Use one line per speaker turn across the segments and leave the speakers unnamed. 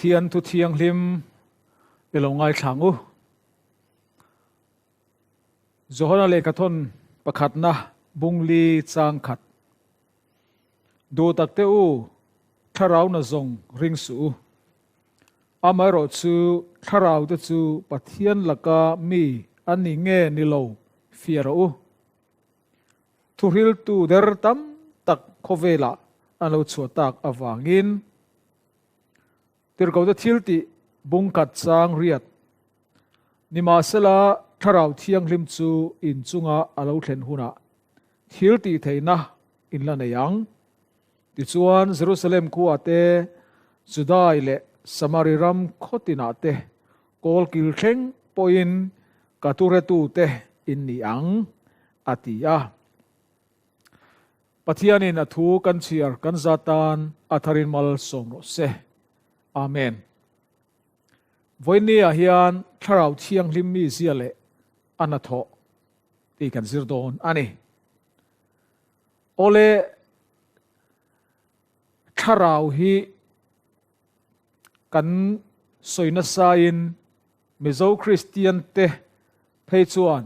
Pathian thu thianghlim i lo ngaithla ang u. Johana lehkhathawn pakhatna bungli chang khat. Duh tak te u, thlarau na zawng ring suh u. Amaherawh chu thlarau te chu Pathian laka mi an ni nge ni lo fiah rawh u. Thuhriltu der tam tak khawvelah an lo chhuah tak avangin Tirhkohte thiltih bungkhat chang riat nimahsela Thlarau Thianghlim chu inchunga a lo thlen hunah thil tih theihna in la nei ang. Tichuan Jerusalem khua te, Judai leh Samari ram khaw tinah te kawlkil thleng pawhin ka turetute in ni ang, a ti a. Pathianin a thu kan chhiar kan za tan a tharin malsawm rawh se. Amen. Vawinia hian Thlarau Thianghlim mi zia leh a hnathawh tih kan zir dawn a ni. Awle, Thlarau hi kan sawi nasain Mizo Kristian te phei chuan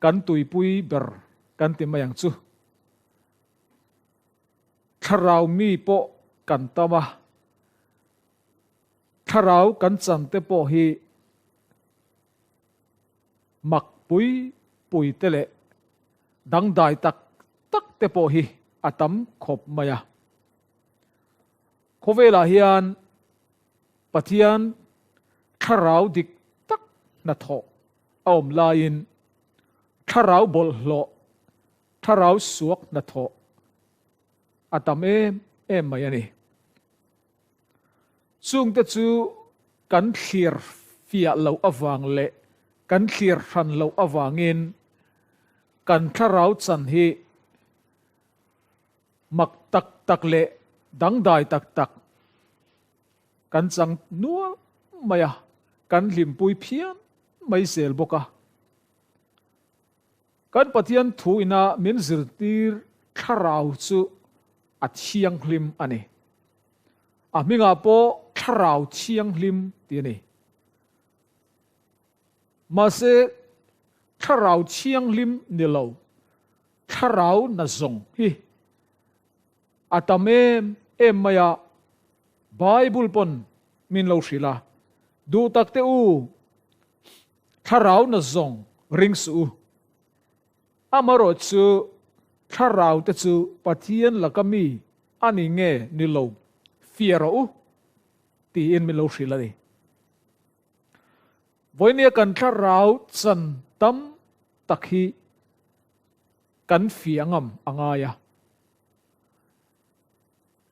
kan tuipui ber kan ti mai ang chu. Thlarau mi pawh kan tam a, thlarau kan chan te pawh hi mak pui pui te leh dangdai tak tak te pawh hi a tam khawp mai a. Khawvelah hian Pathian thlarau dik tak hnathawh a awm laiin thlarau bawlhhlawh, thlarau suak hnathawh a tam em em mai a ni. Chungte chu kan thlir fiah loh avang leh kan thlir hran loh avangin kan thlarau chan hi mak tak tak leh dangdai tak tak kan chang nual mai a, kan hlimpui phian mai zel bawk a. Kan Pathian thu ina min zirtir thlarau chu a thianghlim a ni. A hmingah pawh thlarau thianghlim tih a ni. Mahse, thlarau thianghlim ni lo, thlarau na zawng hi a tam em em mai a, Bible pawn min lo hrilh a, Duh tak te u, thlarau na zawng ring suh u. Amaherawh chu thlarau te chu Pathian laka mi a ni nge ni lo fiah rawh u tiin min lo hrilh a ni. Vawinia kan thlarau chan tam tak hi kan fiah ngam a ngai a.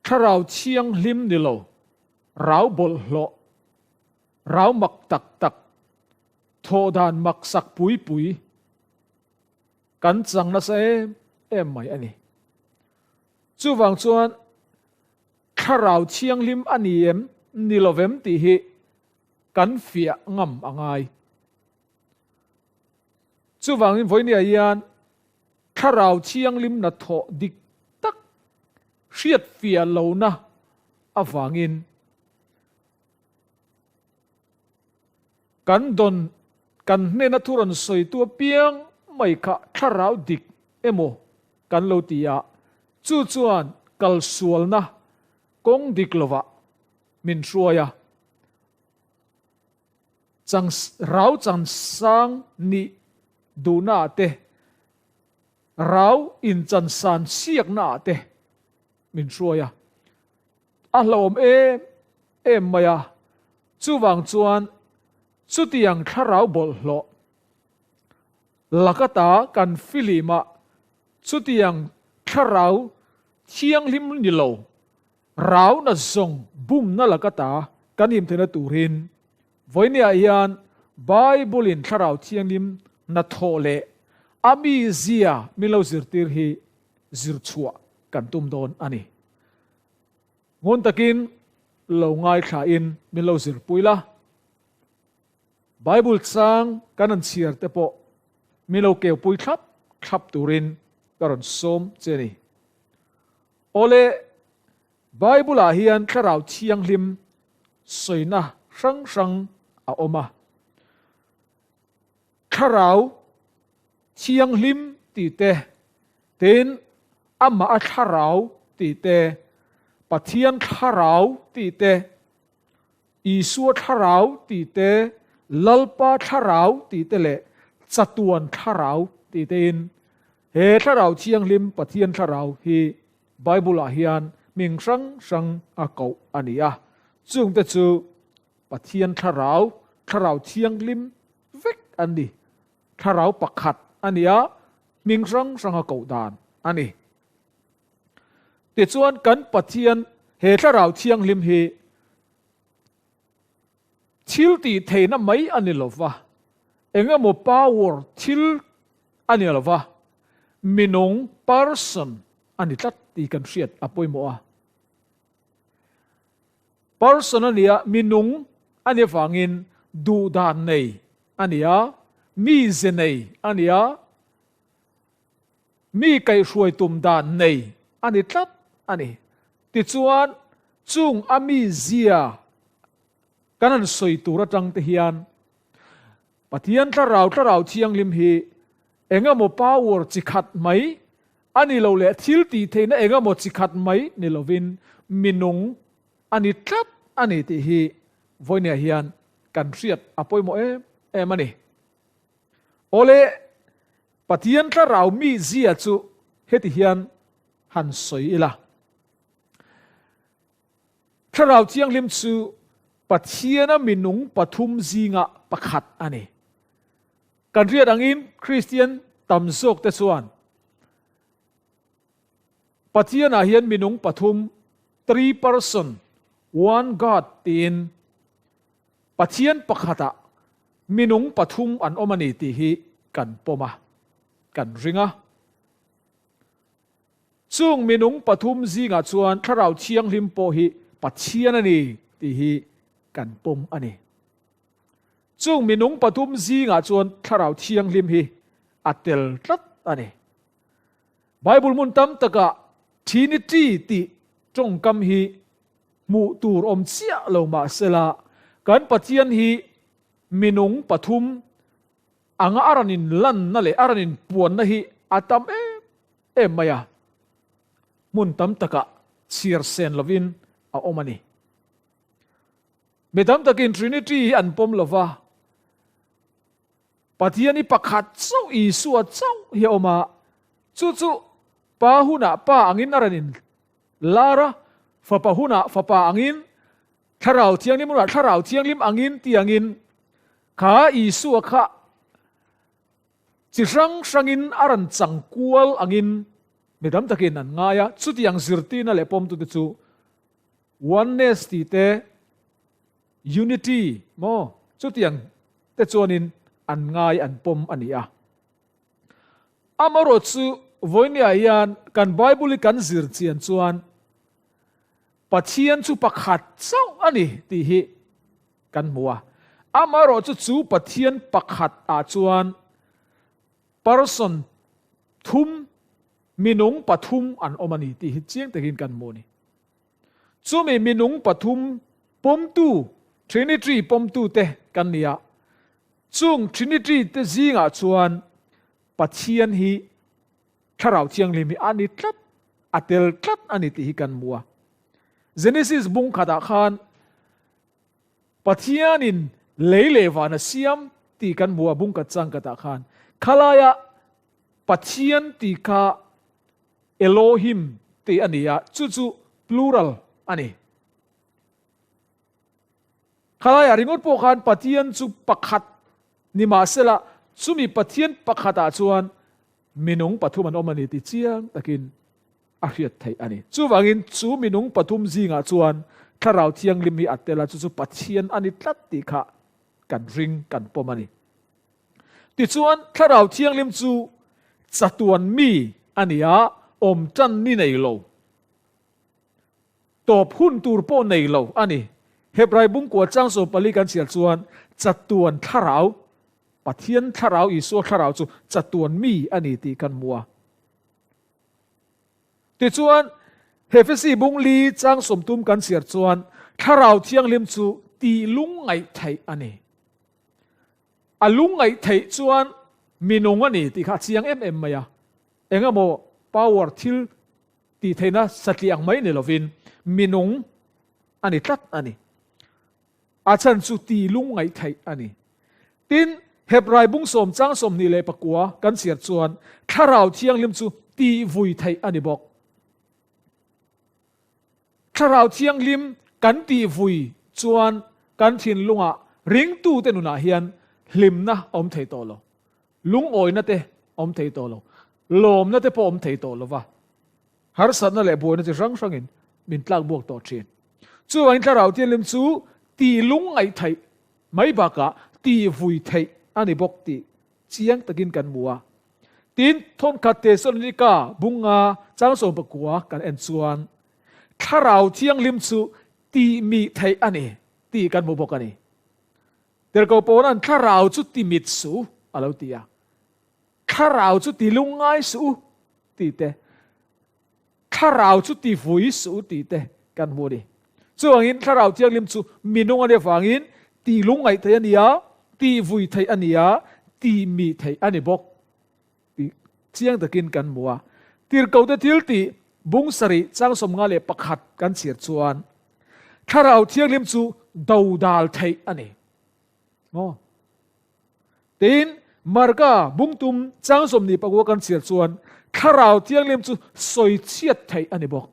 Thlarau thianghlim ni lo, rau bawlhhlawh, rau mak tak tak, thawhdan mak sak pui pui kan chang nasa em em mai a ni. Chuvang chuan thlarau thianghlim a ni em ni lovem tih hi kan fiah ngam a ngai. Chuvangin vawinia hian thlarau thianghlim hnathawh dik tak hriat fiah lohna avangin kan dawn kan hnena thu rawn sawitu apiang mai kha thlarau dik emaw kan lo ti a, chu chuan kalsualna kawng dik lovah min hruai a. Chang rau chan sang nih duhna ah te, rau in chan san siakna ah te min hruai a, a hlauhawm em em mai a, chuvang chuan chutiang thlarau bawlhhlawh lakata kan filim ah chutiang thlarau thianghlim ni lo Rauna zawng bumna lakata kan him theihna turin vawinia hian Bible-in Thlarau Thianghlim hnathawh leh a mizia min lo zirtir hi zir chhuah kan tum dawn a ni. Ngun takin lo ngaithlain min lo zirpui la. Bible chang kan han chhiar te pawh min lo keupui thlap thlap turin ka rawn sawm che a ni. Awle, Bible-ah hian Thlarau Thianghlim sawina hrang hrang a awm a. Thlarau Thianghlim tih te, tin amah a thlarau tih te, Pathian thlarau tih te, Isua thlarau tih te, Lalpa thlarau tih te leh chatuan thlarau tih tein he Thlarau Thianghlim Pathian thlarau hi Bible-ah hian hming hrang hrang a koh a ni a. Chungte chu Pathian thlarau, thlarau thianghlim vek an ni. Thlarau pakhat a ni a, hming hrang hranga koh dan a ni. Tichuan kan Pathian he thlarau thianghlim hi thil tih theihna mai a ni lo va, eng emaw power thil a ni lo va, minung, person, a ni tlat tih kan hriat a pawimawh a. Person a nia, minung a nih avangin duhdan nei a nia, mize nei a nia, mi kaihhruai tum dan nei a ni tlat a ni. Tichuan, chung a mizia kan han sawi tur atang te hian Pathian Thlarau Thlarau Thianghlim hi engemaw power chi khat mai a ni lo leh thil tih theihna engemaw chi khat mai ni lovin minung a ni tlat a ni tih hi vawinia hian kan hriat a pawimawh em em a ni. Awle, Pathian Thlarau mizia chu heti hian han sawi ila. Thlarau Thianghlim chu Pathiana minung pathum zinga pakhat a ni. Kan hriat angin Kristian tam zawkte chuan Pathianah hian minung pathum, three person, one God, tiin Pathian pakhatah minung pathum an awm a ni tih hi kan pawm a, kan ring a. Chung minung pathum zingah chuan Thlarau Thianghlim pawh hi Pathian a ni tih hi kan pawm a ni. Chung minung pathum zingah chuan Thlarau Thianghlim hi a tel tlat a ni. Bible hmun tam takah Trinity tih tawngkam hi hmuh tur awm chiah lo mah sela, kan Pathian hi minung pathum anga a rawn inlanna leh a rawn inpuanna hi a tam em em mai a, hmun tam takah chhiar sen lovin a awm a ni. Mi tam takin Trinity hi an pawm lova, Pathian hi pakhat chauh Isua chauh hi a awm a, chu chu Pa hunah Pa angin a rawn inlar a, Fapa hunah Fapa angin, Thlarau Thianghlim hunah Thlarau Thianghlim angin tih angin kha Isua kha Chi hrang hrangin a rawn chang kual angin mi tam takin an ngai a, chutiang zirtirna leh pawmtute chu Oneness tih te, Unity maw chutiang te chuanin an ngai an pawm a ni a. Amaherawh chu vawinia hian kan Bible hi kan zir chian chuan Pathian chu pakhat chauh a ni tih hi kan hmu a. Amaherawh chu chu Pathian pakhat ah chuan person thum, minung pathum an awm a ni tih hi chiang takin kan hmu a ni. Chumi minung pathum pawmtu, Trinity pawmtu te kan ni a. Chung Trinity te zingah chuan Pathian hi Thlarau Thianghlim hi a ni tlat, a tel tlat a ni tih hi kan hmu a. Genesis bung khatah khan Pathianin lei leh van a siam tih kan hmu a, bung khat chang khatah khan. Khalaia Pathian tih kha Elohim tih a ni a, chu chu plural a ni. Khalaia ringawt pawh khan Pathian chu pakhat ni mahsela chumi Pathian pakhatah chuan minung pathum an awm a ni tih chiang takin a hriat theih a ni. Chuvangin chu minung pathum zingah chuan Thlarau Thianghlim hi a tel a, chu chu Pathian a ni tlat tih kha kan ring, kan pawm a ni. Tichuan Thlarau Thianghlim chu chatuan mi a ni a, awm tan ni nei lo, tawp hun tur pawh nei lo a ni. Hebrai bungkua chang 14 kan chhiar chuan chatuan thlarau, Pathian thlarau, Isua thlarau chu chatuan mi a ni tih kan hmu a. Tichuan, Hefesi bung li chang 30 kan chhiar chuan Thlarau Thianghlim chu tih lungngaih theih a ni. A lungngaih theih chuan minung a ni tih kha a chiang em em mai a. Engemaw power thil tih theihna satliah ang mai ni lovin minung a ni tlat a ni. A chhan chu ti lungngaih theih a ni. Tin, Hebrai bung sawm chang 29 kan chhiar chuan Thlarau Thianghlim chu ti vui theih a ni bawk. Thlarau Thianghlim kan tih vui chuan kan thinlungah ringtute nunah hian hlimna a awm thei tawh lo, lungawina te a awm thei tawh lo, lawmna te pawh a awm thei tawh lo va, harsatna leh buaina chi hrang hrangin min tlak buak tawh thin. Chuvangin Thlarau Thianghlim chu tih lungngaih theih mai bakah tih vui theih a ni bawk tih chiang takin kan hmu a. Tin, thawnkhat Tesalonika bunga chang 19 kan en chuan Thlarau Thianghlim chu tih mih theih a ni tih kan hmu bawk a ni. Tirhkoh Paula'n Thlarau chu ti mit suh u a lo ti a. Thlarau chu ti lungngai suh u tih te, Thlarau chu ti vui suh u tih te kan hmu a ni. Chuvangin Thlarau Thianghlim chu minung a nih avangin ti lungngaih theih a ni a, ti vui theih a ni a, ti mih theih a ni bawk tih chiang takin kan hmu a. Tirhkohte thil tih bung sarih chang 51 kan chhiar chuan Thlarau Thianghlim chu dodal theih a ni. Maw? Tin, Marka bungtum chang 29 kan chhiar chuan Thlarau Thianghlim chu sawichhiat theih a ni bawk.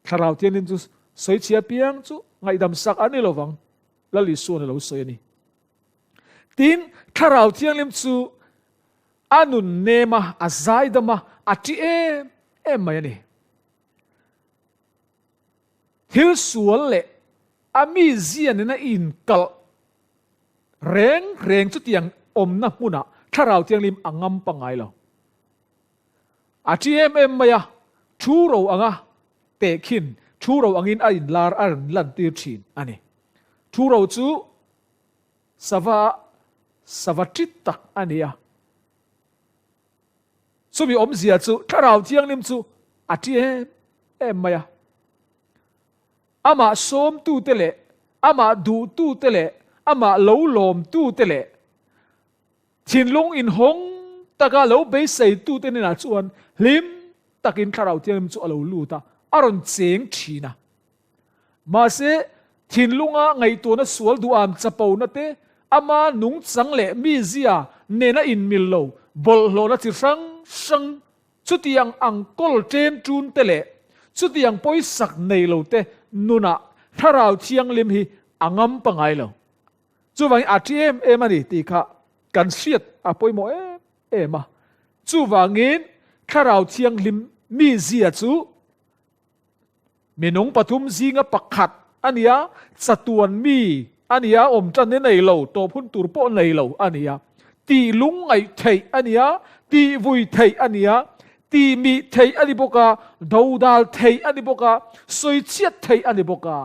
Thlarau Thianghlim chu sawichhia piang chu ngaihdam sak a ni lovang, Lal Isua'n a lo sawi a ni. Tin, Thlarau Thianghlim chu a nun nem a, a zaidam a, a ṭi em em mai a ni. Thil sual leh a mizia nena inkalh Reng reng chutiang awmna hmunah Thlarau Thianghlim a ngam pangngai lo. A ṭi em em mai a, thu ro anga tehkhin thu ro angin a inlar a rawn lantir ṭhin a ni. Thu ro chu sava sava ṭi tak a ni a. Chumi awmzia chu Thlarau Thianghlim chu a ṭi em em mai a. Amah sawmtute leh amah duhtute leh amah lo lawmtute leh thinlung inhawng taka lo beiseitute hnenah chuan hlim takin Thlarau Thianghlim chu a lo lut a, a rawn cheng thin a. Mahse, thinlunga ngaihtuahna sual duham chapona te, ama nungchang leh mizia nena inmil lo bawlhhlawhna chi hrang hrang Chutiang ang kawl ṭem ṭun te leh chutiang pawisak nei lo te nunah Thlarau Thianghlim hi a ngam pangai lo. Chuvangin a ṭi em em a ni tih kha kan hriat a pawimawh em em a. Chuvangin Thlarau Thianghlim mizia chu minung pathum zinga pakhat a ni a, chatuan mi a ni a, awm ṭan hi nei lo, tawp hun tur pawh nei lo a ni a, tih lungngaih theih a ni a, tih vui theih a ni a, tih mih theih a ni bawk a, dodal theih a ni bawk a, sawichhiat theih a ni bawk a,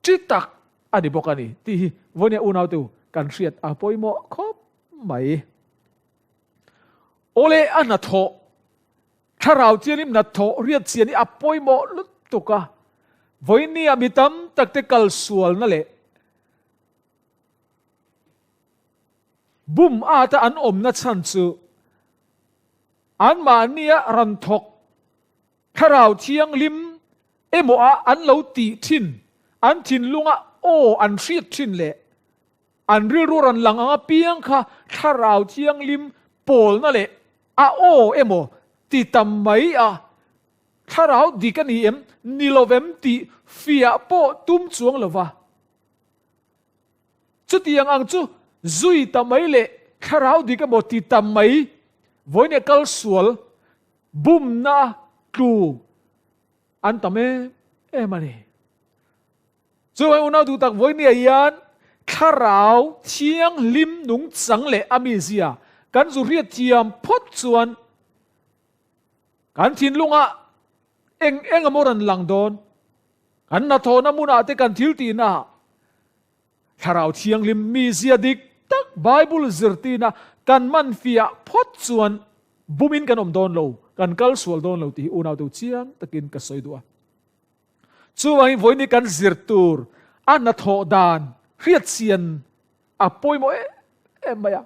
ṭi tak a ni bawk a ni tih hi vawinia unaute u kan hriat a pawimawh khawp mai. Awle a hnathawh Thlarau chianin hnathawh riat chian hi a pawimawh lutuk a, vawinia mi tam tak te kal sualna leh bum ata an awmna chhan chu anmahnia rawn thawk Thlarau Thianghlim emaw ah an lo tih thin, an thinlunga aw an hriat thin leh An rilru rawn lang ang apiang kha Thlarau Thianghlim pawlna leh a aw emaw ti tam mai a, Thlarau dik a ni em, ni lo vem tih fiah pawh tum chuang lo va. Chutiang ang chu zui ta mai leh Thlarau dik emaw ti tam mai vawiin kal sual bumna tlu an tam em em a ni. Chuvang unau duh tak vawinia hian Thlarau Thianghlim nungchang leh a mizia kan zu hriat thiam phawt chuan kan thinlungah eng eng emaw rawn lang dawn. Kan hnathawhna hmunah te kan thil tihnaah Thlarau Thianghlim mizia dik tak Bible zirtirna kan man fiah phawt chuan bumin kan awm dawn lo, kan kal sual dawn lo tih hi unau deuh chiang takin ka sawi duh a. Chuvangin vawiin kan zir tur A hnathawh dan hriat chian a pawimawh em em mai a.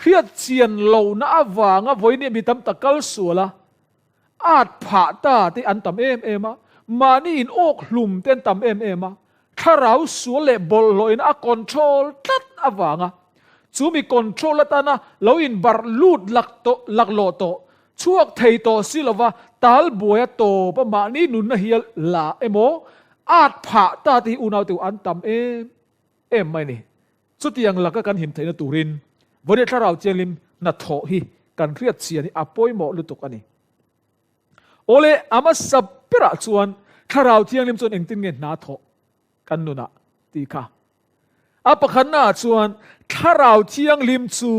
Hriat chian lohna avanga vawiin mi tam tak kal sual a, at phah ta te an tam em em a, mahni in awk hlum te an tam em em a, thlarau sual leh bawlhhlawhin a control tlat avanga chu mi control atana lo inbarh lut lak tawh laklawh tawh chhuak thei tawh si lova tal buai a tawp a mahni nunna hial la emaw at phah ta te hi unau te an tam em em mai ni. Chutiang laka kan him theihna turin Vawni Thlarau Thianghlim hnathawh hi kan hriat chian hi a pawimawh lutuk a ni. Awle, a hmasa berah chuan Thlarau Thianghlim chuan engtin nge hna thawh kan nunah tih kha. A pakhatnaah chuan Thlarau Thianghlim chu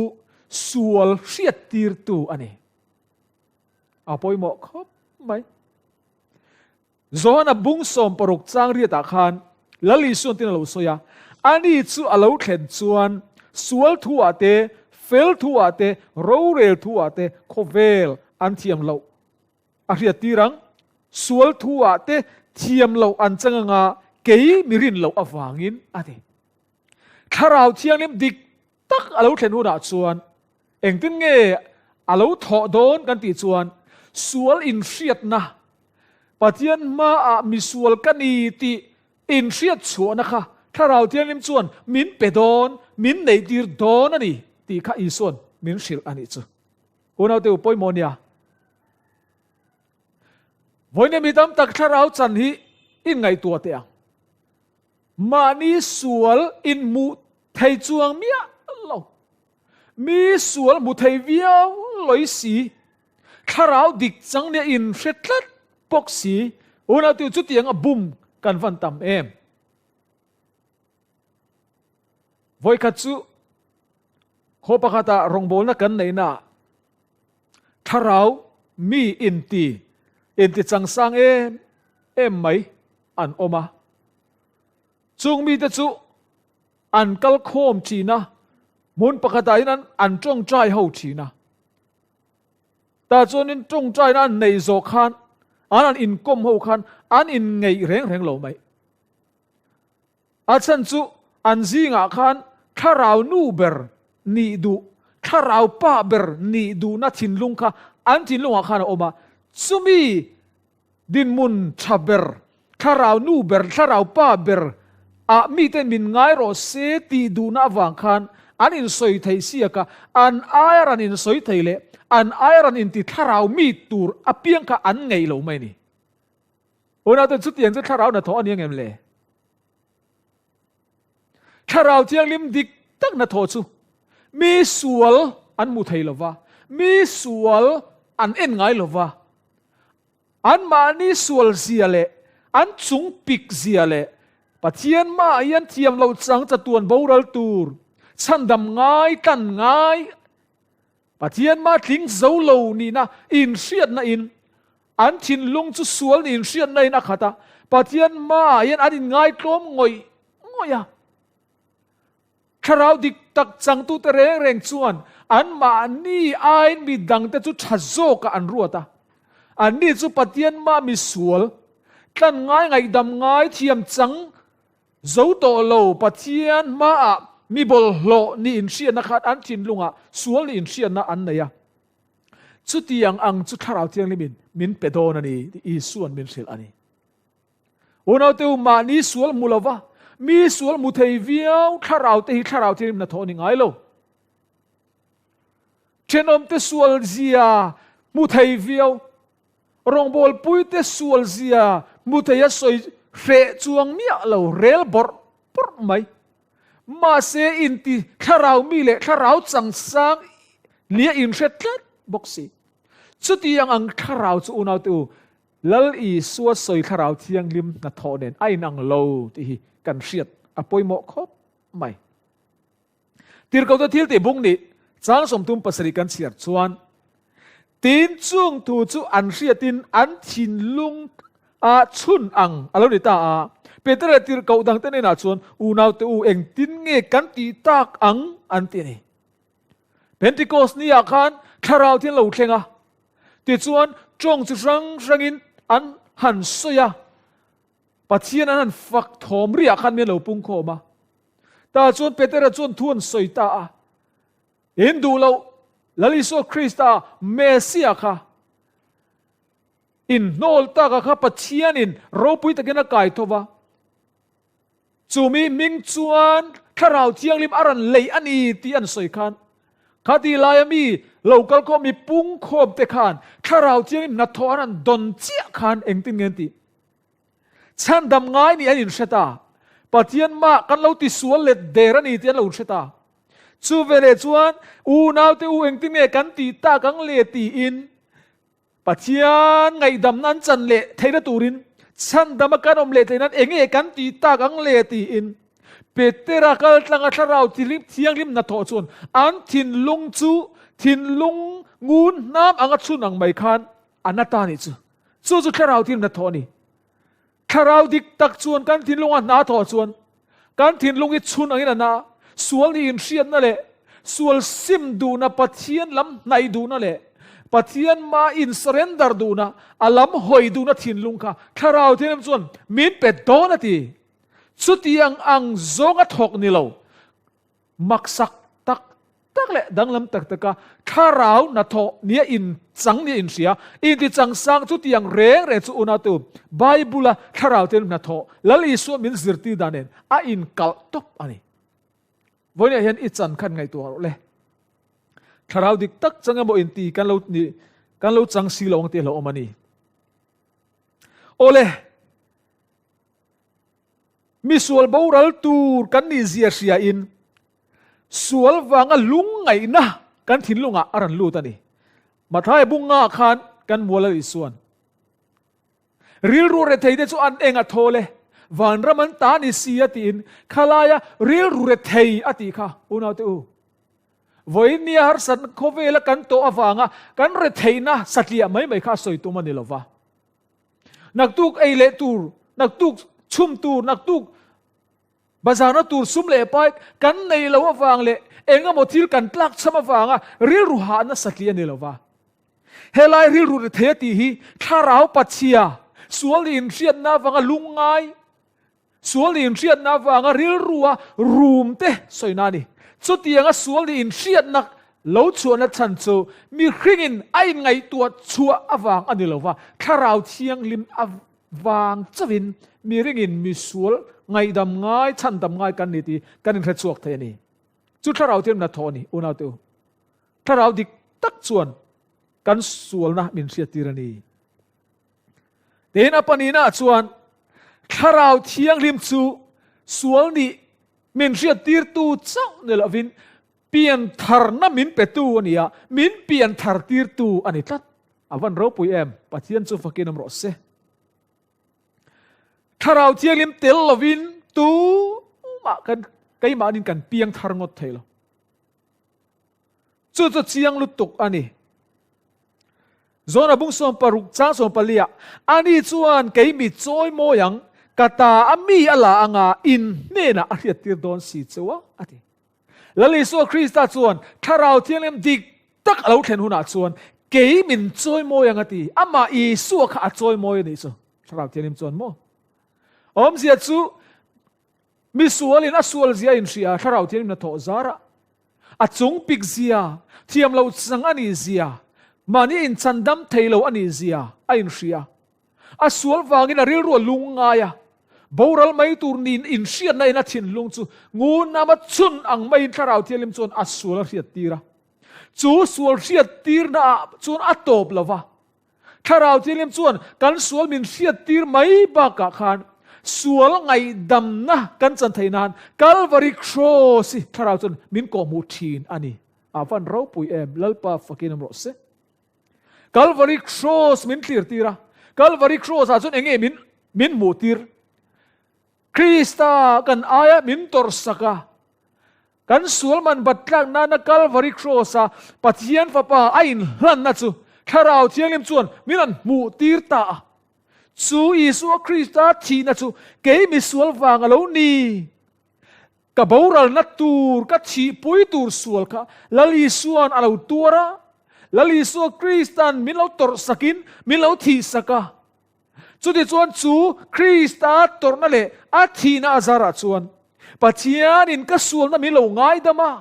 sual hriattirtu a ni. A pawimawh khawp mai. Johana bung 60 chang riatah khan Lal Isuan tin a lo sawi a, Ani chu a lo thlen chuan sual thu ah te, fel thu ah te, rorel thu ah te khawvel an thiam loh a hriat tir ang. Sual thu ah te thiam loh an chang anga kei mi rin loh avangin a ti. Thlarau Thianghlim dik tak a lo thlen hunah chuan engtin nge a lo thawh dawn kan tih chuan sual inhriatna, Pathian hmaah misual ka ni tih inhriat chhuahna kha Thlarau Thianghlim chuan min pe dawn, min neihtir dawn a ni tih kha Isua'n min hrilh a nih chu. Unaute u pawimawh nia. Vawiin mi tam tak Thlarau chan hi inngaihtuah teh ang. Mahni sual inhmuh thei chuang miah lo. Mi sual hmu thei viau loi si, thlarau dik chang nia inhre tlat bawk si, unautu chutiang a bum kan van tam em. Vawikhat chu khaw pakhatah rawngbawlna kan neihnaah thlarau mi inti inti changsang em em mai an awm a. Chung mite chu an kal khawm thin a, hmun pakhatah hian an an tawngtai ho thin a. Tah chuanin tawngtaina an neih zawh khan, an an inkawm ho khan an inngeih reng reng lo mai. A chhan chu an zingah khan thlarau nu ber nih duh, thlarau pa ber nih duhna thinlung kha an thinlungah khan a awm a. Chumi Dinhmun tha ber, thlarau nu ber, thlarau pa ber ah mite min ngai rawh se tih duhna avang khan an insawi thei siak a, an aia ran insawi thei leh an aia ran inti thlarau mi tur apiang kha an ngeih lo mai a ni. Unaute chutiang chu thlarau hnathawh a ni angem le? Thlarau thianghlim dik tak hnathawh chu mi sual an hmu thei lova, mi sual an en ngai lova, Anmahni sual zia leh an chung pik zia leh Pathian hmaah hian thiam lo chang chatuan boral tur chhandam ngai tlan ngai Pathian hma tling zo lo nihna inhriatna in an thinlung chu sual nih inhriatna in a khat a, Pathian hmaah hian an inngaitlawm ngawih ngawih a. Thlarau dik tak changtute reng reng chuan anmahni aiin mi dangte chu tha zawkah an ruat a. Anni chu Pathian mah mi sual, tlan ngai ngaihdam ngai thiam chang zo tawh lo Pathian hmaah mi bawlhhlawh nih inhriatna khan an thinlungah sual nih inhriatna an nei a. Chutiang ang chu Thlarau Thianghlimin min pe dawn a ni tih Isua'n min hrilh a ni. Unaute u, mahni sual hmu lova, mi sual hmu thei viau thlarau te hi thlarau thianghlim hnathawh a ni ngai lo. Thenawmte sual zia hmu thei viau, rawngbawlpuite sual zia hmu thei a sawi hreh chuang miah lo, rel bawrh bawrh mai. Mahse inti thlarau mi leh thlarau changsang nia inhre tlat bawk si. Chutiang ang thlarau chu unaute u, Lal Isua sawi Thlarau Thianghlim hnathawh nen a inang lo tih hi kan hriat a pawimawh khawp mai. Tirhkohte thil tih bung nih chang 37 kan chhiar chuan, Tin chung thu chu an hriatin an thinlung a chhun ang a lo ni ta a. Peter leh tirhkoh dangte hnenah chuan, Unaute u, engtin nge kan tih tak ang? an ti a ni. Pentecost ni ah khan Thlarau thian lo thleng a, tichuan tawng chi hrang hrangin an han sawi a. Pathian an han fak thawm riah khan mi an lo pung khawm a. Tah chuan Petera chuan thu an sawi ta a, In duh loh Lal Isua Krista Messiah kha in hnawl taka kha Pathianin ropui takin a kai tho va, chumi hming chuan Thlarau Thianghlim a rawn lei a ni tih an sawi khan khati laia mi lo kal khawm mi pung khawm te khan Thlarau Thianghlim hnathawh an rawn dawn chiah khan engtin nge an tih? Chhandam ngai nih an inhre ta. Pathian mah kan lo tisual let der a ni tih an lo hre ta. Chu veleh chuan unaute u engtin nge kan tih tak ang le tiin Pathian ngaihdamna an chan leh theihna turin chhandama kan awm leh theih nan enge kan tih tak ang le tiin Petera kal tlanga thlarau thianghlim hnathawh chuan an thinlung chu thinlung ngun hnam anga chhun ang mai khan a na ta nih chu. Chu chu thlarau thil hnathawh a ni. Thlarau dik tak chuan kan thinlunga hna thawh chuan kan thinlung hi chhun angin a na a, sual nih inhriatna leh sual sim duhna, Pathian lam hnaih duhna leh Pathian mah in surrender duhna, a lam hawi duhna thinlung kha thlarau thianghlim chuan min pe dawn a ti. Chutiang ang zawnga thawk ni lo. Maksak tak tak leh danglam tak taka thlarau hnathawh nia inchang nia inhria, intichang sang chutiang reng reng chu unautu Bible-a thlarau ten hnathawh Lal Isua min zirtir dan nen a inkalh tawp a ni. Vawiinah hian i chan khan ngaihtuah rawh le. Thlarau dik tak chang emaw inti kan lo ni kan lo chang si lo ang tih a hlauhawm a ni. Awle. Mi sual boral tur kan nih zia hria in sual vanga lungngaihna kan thinlungah a rawn lut a ni. Mathaia bunga khan kan mual a Isuan rilru rethei te chu an eng a thawl e, vanram an ta ni si a tiin khalaia rilru rethei a tih kha unaute u. Vawiin nia harsatna khawvela kan tawh avanga kan retheihna satliah mai mai kha a sawi tum a ni lova. Naktuk ei leh tur, naktuk chhum tur, naktuk bazarna tur sum leh pai kan nei lo avang leh eng emaw thil kan tlak chham avanga rilru hahna satli a ni lo va. Helai rilru ri thei a tih hi thlarau pachhia, sual nih inhriatna avanga lungngai, sual nih inhriatna avanga rilrua rum te sawina a ni. Chutianga sual nih inhriatna lo chhuahna chhan chu mihringin a inngaihtuah chhuah avang a ni lo va, thlarau thianghlim avang chauhin mihringin misual ngaihdam ngai, chhandam ngai kan ni tih kan inhre chhuak thei a ni. Chu thlarau thianghlim hnathawh a ni, unaute u. Thlarau dik tak chuan kan sualna min hriattir a ni. Tin, a pahnihnaah chuan Thlarau Thianghlim chu sual nih min hriattirtu chauh ni lovin piantharna min petu a ni a, min pianthartirtu a ni tlat. A van ropui em? Pathian chu fakin awm rawh se. Thlarau Thianghlim tel lovin tumah kan keimahnin kan piangthar ngawt thei lo. Chu chu chiang lutuk a ni. Zona bung 16 chang 14 ah, Ani chuan kei mi chawi mawi ang, ka ta a mi a la anga in hnenah a hriattir dawn si cheu a, a ti. Lal Isua Krista chuan Thlarau Thianghlim dik tak a lo thlen hunah chuan kei min chawi mawi ang a ti. Amah Isua kha a chawi mawi a nih chu. Thlarau Thianghlim chuan maw? Awmzia chu Mi sualin a sual zia a inhria, Thlarau Thianghlim hnathawh zarah a chung pik zia, thiam lo chang a nih zia, mahni inchandam thei lo a nih zia a inhria. A sual vangin a rilru a lung ngai a, boral mai tur niin inhriatna in a thinlung chu ngunam a chhun ang maiin Thlarau Thianghlim chuan a sual a hriattir a. Chu sual hriattirna ah chuan a tawp lo va, Thlarau Thianghlim chuan kan sual min hriattir mai bakah khan sual ngaihdamna kan chan theih nan Calvary Cross hi Thlarau chuan min kawhhmuh thin a ni. A van ropui em, Lalpa fakin awm rawh se. Calvary Cross min thlir tir a, Calvary Cross ah chuan enge min min hmuh tir? Krista kan aia min tawrhsak a, kan sual man bat tlak nana Kalvari Cross-a Pathian Fapa a inhlanna chu Thlarau Thianghlim chuan min rawn hmuh tir ta a. Chu Isua Krista thihna chu kei misual vang a lo ni. Ka boralna tur, ka thihpui tur sual kha Lal Isua'n a lo tuar a, Lal Isua Krista'n min lo tawrhsakin min lo thihsak a. Chutichuan chu Krista tawrhna leh a thihna a zarah chuan Pathianin ka sualna min lo ngaidam a,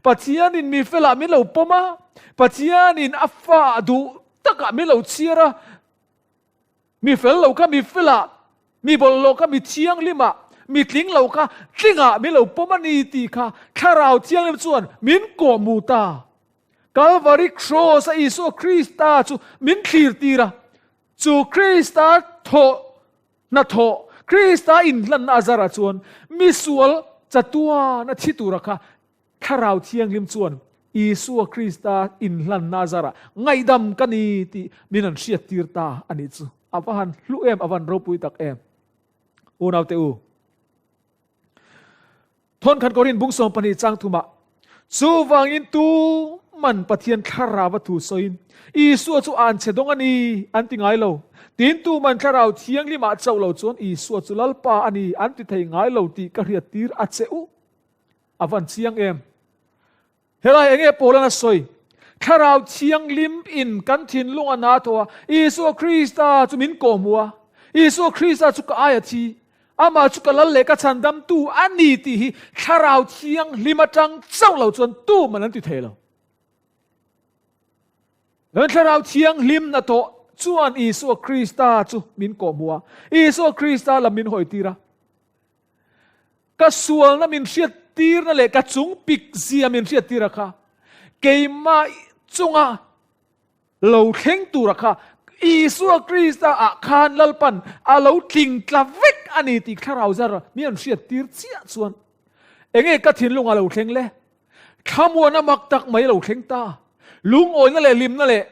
Pathianin mi felah min lo pawm a, Pathianin a fa duh takah min lo chhiar a, mi fel lo kha mi felah, mi bawlhhlawh kha mi thianghlimah, mi tling lo kha tlingah min lo pawm a ni tih kha Thlarau Thianghlim chuan min kawhhmuh ta. Kalvari Kraws a Isua Krista chu min thlir tir a, chu Krista thawh hnathawh, Krista inhlanna a zarah chuan mi sual chatuan a thi tura kha Thlarau Thianghlim chuan Isua Krista inhlanna a zarah ngaihdam ka ni tih min an hriat tir ta a nih chu. A va han hlu em, a va han ropui tak em. Unaute u. Thawnkhat Korin bung 12 chang thumah, Chuvangin tu man Pathian thlarau a thu sawiin, Isua chu an chhe dawng a ni, an ti ngai lo. Tin, tu man thlarau thianghlimah chauh lo chuan Isua chu Lalpa a ni, an ti thei ngai lo tih ka hriat tir a che u. A van chiang em? Helai enge Paulan a sawi? Thlarau thianghlim in kan thinlung a na tawh a, Isua Krista chu min kawhhmuh a, Isua Krista chu ka ai a thi, amah chu ka lal leh ka chhandamtu a ni tih hi Thlarau Thianghlim atang chauh lo chuan tuman an ti thei lo. Kan Thlarau Thianghlim na tawh chuan Isua Krista chu min kawhhmuh a, Isua Krista lam min hawitir a. Ka sualna min hriattirna leh ka chung pik zia min hriattira kha keimah chunga lo thleng tura kha Isua Krista ah khan Lalpan a lo tling tla vek a ni tih thlarau zar mi an hriattir chiah chuan enge ka thinlung a lo thleng le? Thlamuana mak tak mai lo thleng ta. Lungawina leh hlimna leh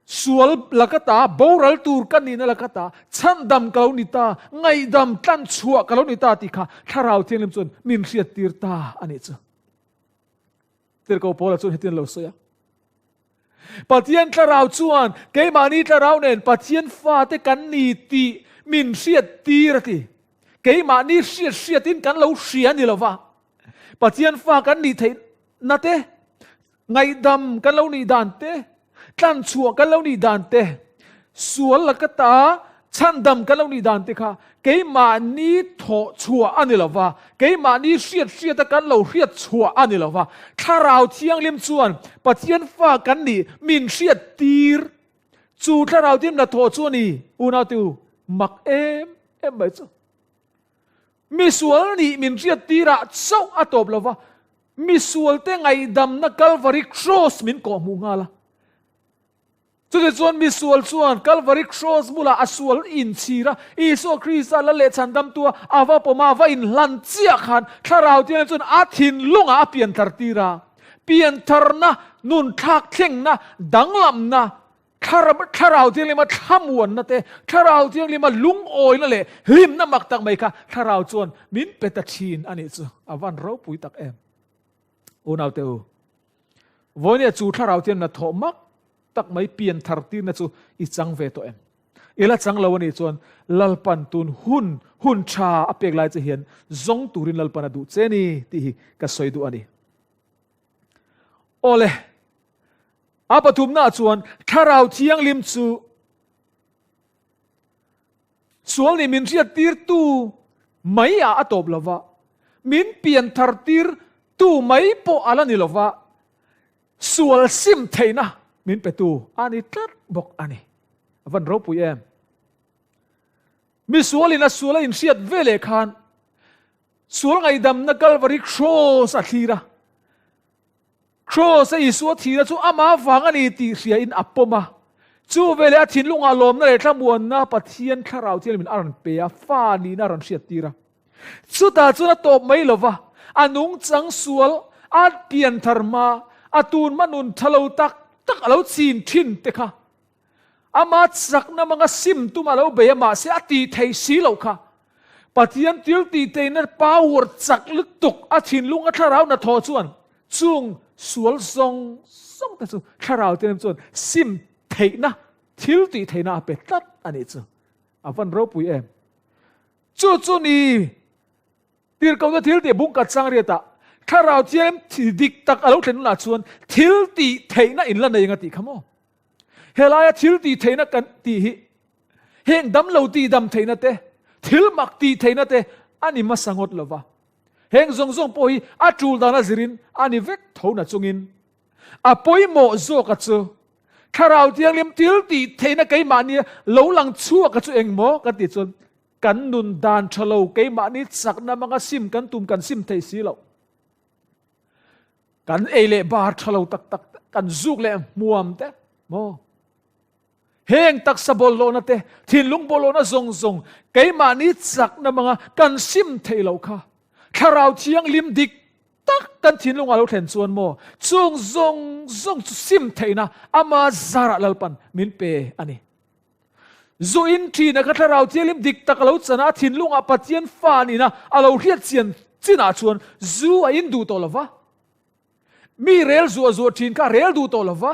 Sual laka ta, boral tur ka nihna laka ta, chhandam ka lo ni ta, ngaihdam tlanchhuah ka lo ni ta tih kha Thlarau Thianghlim chuan min hriattir ta a nih chu. Tirhkoh Paula chuan hetiang a lo sawi a, Pathian Thlarau chuan keimahni Thlarau nen Pathian fate kan ni tih min hriattir a ti. Keimahni hriat hriatin kan lo hria ni lova, Pathian fa kan nih theihna te, Ngaihdam kan lo nih dan te, tlanchhuah kan lo nih dan te, sual laka ta chhandam kan lo nih dan te kha keimahni thawh chhuah a ni lo va, keimahni hriat hriata kan lo hriat chhuah a ni lo va. Thlarau Thianghlim chuan Pathian fa kan nih min hriat tir. Chu Thlarau Thianghlim la thawh chu a ni, unaute u, mak em em mai chu. Misual nih min hriat tirah chauh a tawp lo va, misualte ngaihdamna Kalvari Kraws min kawhhmuh nghal a. Chutichuan misual chuan Kalvari Kraws bulah a sual inchhir a, Isua Krista lal leh chhandamtua a va pawma va inhlan chiah khan Thlarau Thianghlim chuan a thinlungah a pianthar tir a. Piantharna, nunthlak thlengna, danglamna, Thlarau Thianghlima thlamuanna te, Thlarau Thianghlima lungawina leh hlimna mak tak mai kha Thlarau chuan min pe ta thin a nih chu. A van ropui tak em. Unaute u, vawinia chu Thlarau Thianghlimna thawh mak tak mai pian thar tirna chu i chang ve tawh em? I la chang lo a nih chuan Lalpan tun hun hun tha a pek lai che hian zawng turin Lalpan a duh che ni tih hi ka sawi duh a ni. Awle, A pathumnaah chuan Thlarau Thianghlim chu sual nih min hriattirtu mai ah a tawp lo va, min pianthartirtu mai pawh a la ni lo va, sual sim theihna min petu a ni tlat bawk a ni. A van ropui em! Mi sualin a sual a inhriat ve leh khan sual ngaihdamna Kalvari Kraws a thlir a, Kraws a Isua thihna chu amah vang a ni tih hriain a pawm a. Chu veleh a thinlungah lawmna leh thlamuanna Pathian Thlarau Thianghlimin a rawn pe a, fa nihna a rawn hriattir a. Chutah chuan a tawp mai lo va, a nungchang sual a pianthar hma, a tun hma nun tha lo tak tak a lo chin thin te kha Ama chakna hmanga sim tum a lo bei a, mahse a tih thei si loh kha. Pathian thil tih theihna power chak lutuk a thinlung a thlarau hnathawh chuan chung sual zawng zawng te chu thlarau te chuan sim theihna thil tih theihna a pe tlat a nih chu. A van ropui em. Chu chu ni Tirhkohna thil tih bung kat sang riatah thlarau thiam dik tak a lo thlen hunah chuan thil tih theihna in la nei ang a tih kha maw? Helaia thil tih theihna kan tih hi. Heng damlo tihdam theihna te, thil mak tih theihna te a ni hmasa ngawt lo va. Heng zawng zawng pawh hi a tul dan a zirin a ni vek tho na chungin a pawimawh zawka chu Thlarau Thianghlim thil tih theihna keimahni lo lang chhuaka chu engmaw kan tih chuan kan nun dan tha lo keimahni chakna hmanga sim kan tum kan sim thei si lo. Kan ei leh bar tha lo tak tak kan zuk leh hmuam te maw? Heng taksa bawlhhlawhna te, thinlung bawlhhlawhna zawng zawng keimahni chakna hmanga kan sim theih loh kha Thlarau Thianghlim dik tak kan thinlungah lo thlen chuan maw chung zawng zawng chu sim theihna ama zarah Lalpan min pe a ni. Zu in thina kha Thlarau Thianghlim dik tak a lo chan a, a thinlungah Pathian fa nihna a lo hriat chian chinah chuan zu a in duh tawh lo va. Mi rel zuah zuah thin kha a rel duh tawh lo va.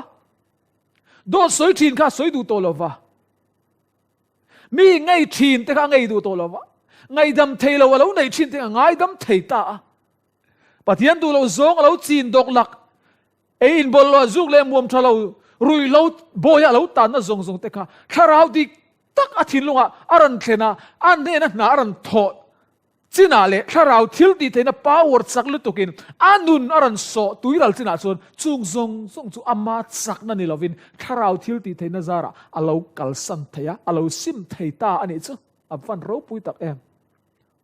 Dawt sawi thin kha a sawi duh tawh lo va. Mi ngei thin te kha a ngei duh tawh lo va. Ngaihdam thei lo a lo neih thin te kha a ngaidam thei ta a. Pathian duh loh zawng a lo chin dawk lak, ei in bawlh lo, zuk leh muam tha lo, ruih lo, bawiha a lo tanna zawng zawng te kha thlarau dik tak a thinlungah a rawn thlen a, a hnena hna a rawn thawh Chinah leh thlarau thil tih theihna power chak lutukin a nun a rawn sawh tuiral chinah chuan chung zawng zawng chu ama chakna ni lovin thlarau thil tih theihna zarah a lo kalsan thei a, a lo sim thei ta a nih chu a van ropui tak em.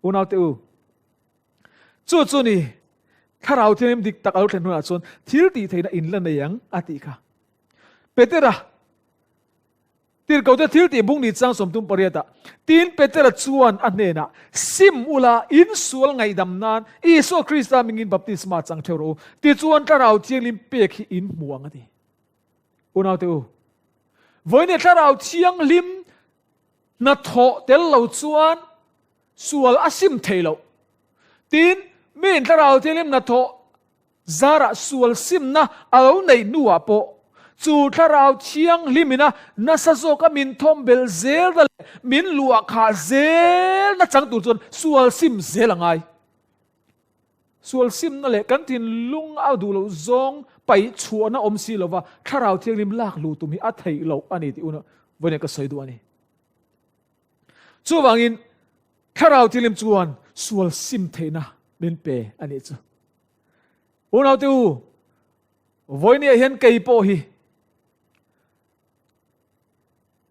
Unaute u, chu chu ni thlarau thianghlim dik tak a lo thlen hunah chuan thil tih theihna in la nei ang a tih kha. Petera. Tirhkohte thil tih bung ni chang 38 ah, Tin Petera chuan a hnenah, Sim ula, in sual ngaihdam nan Isua Krista mingin baptisma chang theuh rawh u, tichuan Thlarau Thianghlim pek hi in hmu ang a ti. Unaute u, vawiin Thlarau Thianghlim hnathawh tel lo chuan sual a sim thei loh. Tin, miin Thlarau Thianghlim hnathawh Zarah sual simna a lo neih hnuah pawh chu Thlarau Thianghlimina nasa zawka min thawm bel zelna leh min luah khah zelna chang tur chuan sual sim zel a ngai. Sual simna leh kan thinlung a duh loh zawng paih chhuahna awm si lova Thlarau Thianghlim lak luh tum hi a theih loh a ni tih una vawiin ka sawi duh a ni. Chuvangin Thlarau Thianghlim chuan sual sim theihna min pe a nih chu. Unaute u, vawinia hian kei pawh hi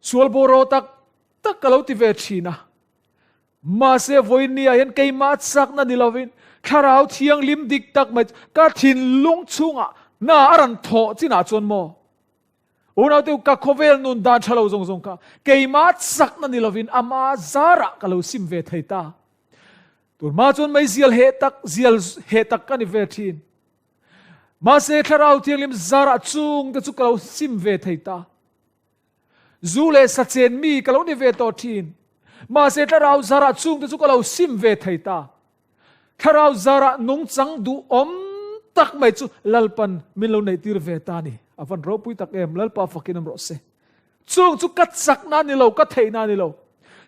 sual bawraw tak tak ka lo ti ve thin a. Mahse vawinia hian keimah chakna ni lovin Thlarau Thianghlim dik tak mai ka thinlung chhungah na a rawn thawh chinah chuan maw? Unaute u, ka khawvel nun dan tha lo zawng zawng kha keimah chakna ni lovin ama zarah ka lo sim ve thei ta. Tunhma chuan mei zial heh tak, zial heh tak ka ni ve thin. Mahse Thlarau Thianghlim zarah chung te chu ka lo sim ve thei ta. Zu leh sa chen mi ka lo ni ve tawh thin. Mahse Thlarau zarah chung te chu ka lo sim ve thei ta. Thlarau zarah nungchang duhawm tak mai chu Lalpan min lo neihtir ve ta ni. A van ropui tak em, Lalpa fakin awm rawh se. Chung chu ka chakna a ni lo, ka theihna a ni lo.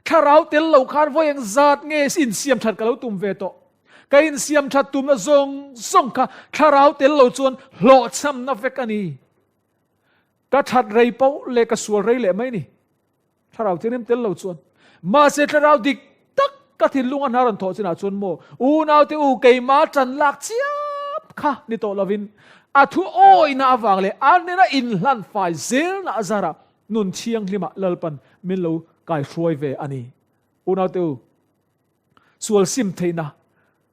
Thlarau tel lo khan vawi eng zat nge insiam that ka lo tum ve tawh. Ka insiam that tumna zawng zawng kha thlarau tel lo chuan hlawhchhamna vek a ni. Ka that rei poh leh ka sual rei leh mai ni. Thlarau thianghlim tel lo chuan. Mahse thlarau dik tak ka thinlung a hna rawn thawh chinah chuan maw unaute u keimah tan lak chiap kha ni tawh lovin a thu awihna avang leh a nena inhlan fai zelna a zarah nun thianghlimah Lalpan min lo kaihruai ve a ni. Unaute u, sual sim theihna,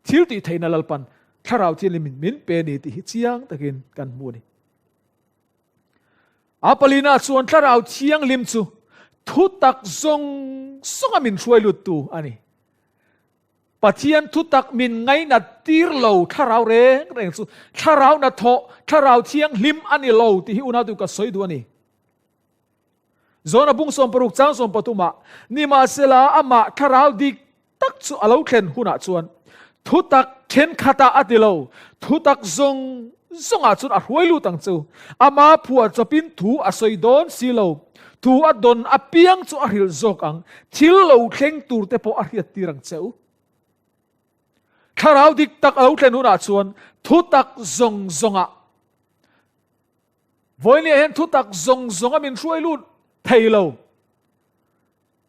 thil tih theihna Lalpan thlarau thianghlimin min pe a ni tih hi chiang takin kan hmu a ni. A palina chuan Thlarau Thianghlim chu thutak zawng zawnga min hruai luttu a ni. Pathian thutak min ngainat tir lo Thlarau reng reng chu Thlarau hnathawh, Thlarau Thianghlim a ni lo tih hi unautu ka sawi duh a ni. Zona bung 60 chang 13 ah, Nimahsela amah Thlarau dik tak chu a lo thlen hunah chuan thutak thenkhatah a ti lo, thutak zawng zawngah chuan a hruai lut ang chu. Ama phuah chawpin thu a sawi dawn si lo, thu a dawn apiang chu a hrilh zawk ang, thil lo thleng tur te pawh a hriat tir ang che u. Thlarau dik tak a lo thlen hunah chuan thutak zawng zawngah Vawinia hian thutak zawng zawnga min hruai lut thei lo.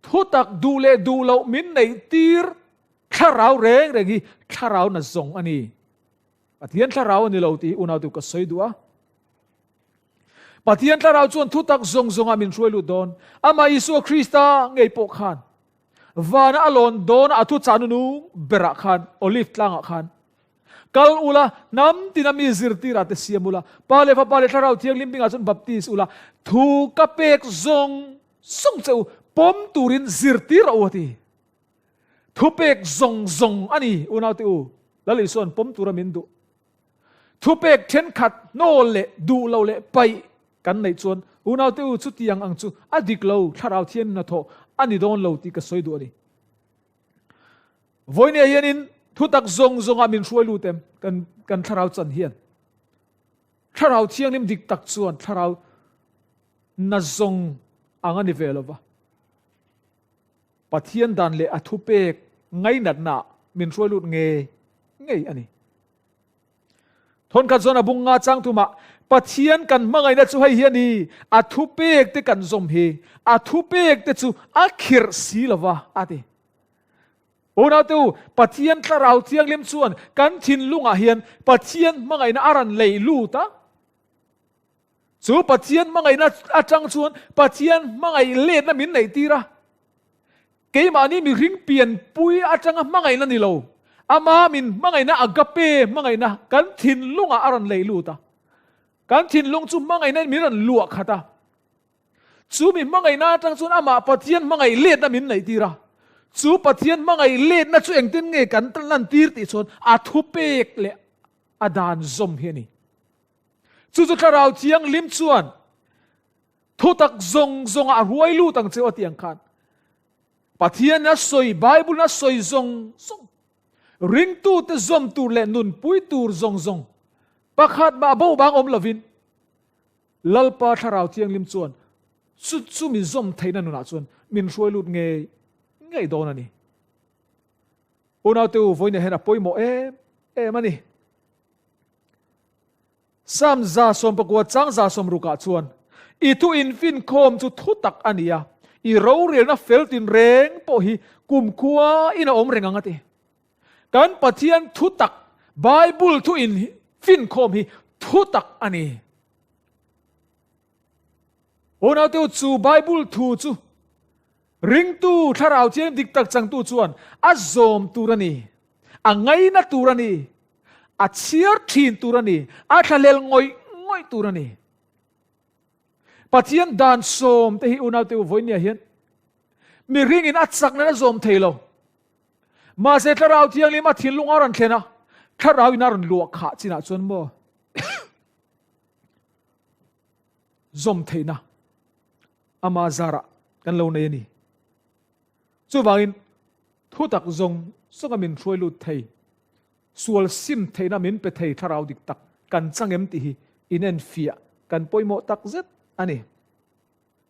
Thutak duh leh duh loh min neih tir thlarau reng reng hi thlarau na zawng a ni. Pathian thlarau a ni lo tih hi unautu ka sawi duh a. Pathian thlarau chuan thutak zawng zawngah min hruai lut dawn. Amah Isua Krista ngei pawh khan vana a lawn dawn a thu chah nunung berah khan Olive tlangah khan kal ula hnam tina mi zirtirah te siam ula Pa leh Fapa leh Thlarau Thianghlim bingah chuan baptis ula thu ka pek zawng zawng che u pawm turin zirtir a u a ti. Thupek zawng zawng a ni unaute u Lal Isua'n pawm tura min duh. Thupek thenkhat hnawl leh duh lo leh paih kan neih chuan unaute u chutiang ang chu a dik lo, thlarau thian hnathawh a ni dawn lo tih ka sawi duh a ni. Vawinia hianin thutak zawng zawngah min hruai lut em kan kan thlarau chan hian. Thlarau thianghlim dik tak chuan thlarau na zawng ang a ni ve lova. Pathian dan leh a thupek ngainatna min hruai lut ngei ngei a ni. Thawnkhat zawn a bung nga chang thumah Pathian kan hmangaihna chu hei hi a ni, a thupek te kan zawm hi, a thupek te chu a khirh si lova a ti. Unaute u, Pathian Thlarau Thianghlim chuan kan thinlungah hian Pathian hmangaihna a rawn lei lut a. Chu Pathian hmangaihna atang chuan Pathian hmangaih letna min neih tir a. Keimahni mihring pianpui atanga hmangaihna ni lo, ama min hmangaihna agape hmangaihna kan thinlungah a rawn lei lut a. Kan thinlung chu hmangaihna in min rawn luah khat a. Chu mi hmangaihna atang chuan amah Pathian hmangaih letna min neih tir a. Chu Pathian hmangaih letna chu engtin nge kan lantir tih chuan a thupek leh a dan zawm hi a ni. Chu chu Thlarau Thianghlim chuan Thutak zawng zawngah a ruai lut ang che aw tih ang khan Pathian a sawi, Bible a sawi zawng zawng, ringtute zawm tur leh nunpui tur zawng zawng pakhat mah bo bang awm lovin Lalpa Thlarau Thianghlim chuan chu chu mi zawm theihna nunah chuan min hruai lut ngei ngei dawn a ni. Unaute u, vawiinah hian a pawimawh em em a ni. Psalm 119 chang 60 ah chuan, I thu infinkhawm chu thu tak a ni a, i rorelna fel tinreng pawh hi kumkhua in a awm reng ang a ti. Kan Pathian thu tak, Bible thu infinkhawm hi thu tak a ni. Unaute u, chu Bible thu chu ringtu thlarau thianghlim dik tak changtu chuan a zawm tur a ni, a ngaina tur a ni. A chhiar thin tur a ni, a thlahlel ngawih ngawih tur a ni. Pathian dan sawm te hi unaute u vawinia hian mihringin a chak nan a zawm thei lo. Mahse thlarau thianghlim a thinlung a rawn thlen a, thlarau in a rawn luah khah chinah chuan maw zawm theihna ama zarah kan lo nei a ni. Chuvangin thutak zawng zawnga min hruai lut thei, sual sim theihna min pe thei thlarau dik tak kan chang em tih hi inenfiah kan pawimawh tak zet a ni.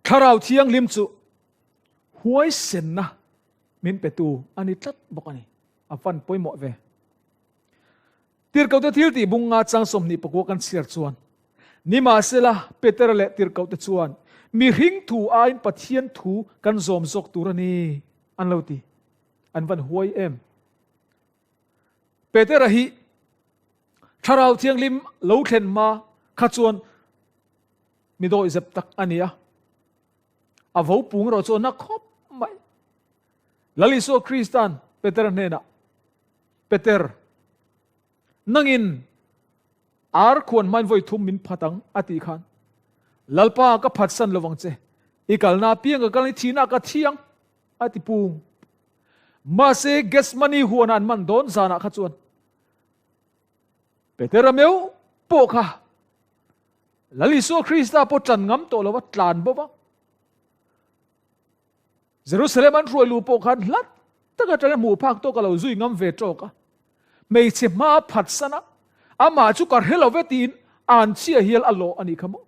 Thlarau Thianghlim chu huaisenna min petu a ni tlat bawk a ni. A van pawimawh ve. Tirhkohte thil tih bunga chang 24 kan chhiar chuan, Nimahsela, Petera leh tirhkohte chuan, Mihring thu aiin Pathian thu kan zawm zawk tur a ni, an lo ti. An van huai em? Petera hi Thlarau Thianghlim lo thlen hma kha chuan mi dawihzep tak a ni a. A vo pung erawh chu a na khawp mai. Lal Isua Krista'n Petera hnenah, Peter, nangin ar khuan hmain vawi thum min phat ang a tih khan, Lalpa ka phatsan lovang che, i kalna apiang ka kal ang, i thihna ka thi ang a ti pung. Mahse Gethsemane huana an man dawn zanah kha chuan Petera meu pawh kha Lal Isua Krista pawh ṭan ngam tawh lova tlan bo va. Jerusalem an hruai luh pawh khan hlat tak atangin hmuh phak tawk a lo zui ngam ve tawk a. Hmeichhe hma a phatsan a, amah chu ka hre lo ve tiin an chhia hial a lawh a nih kha maw.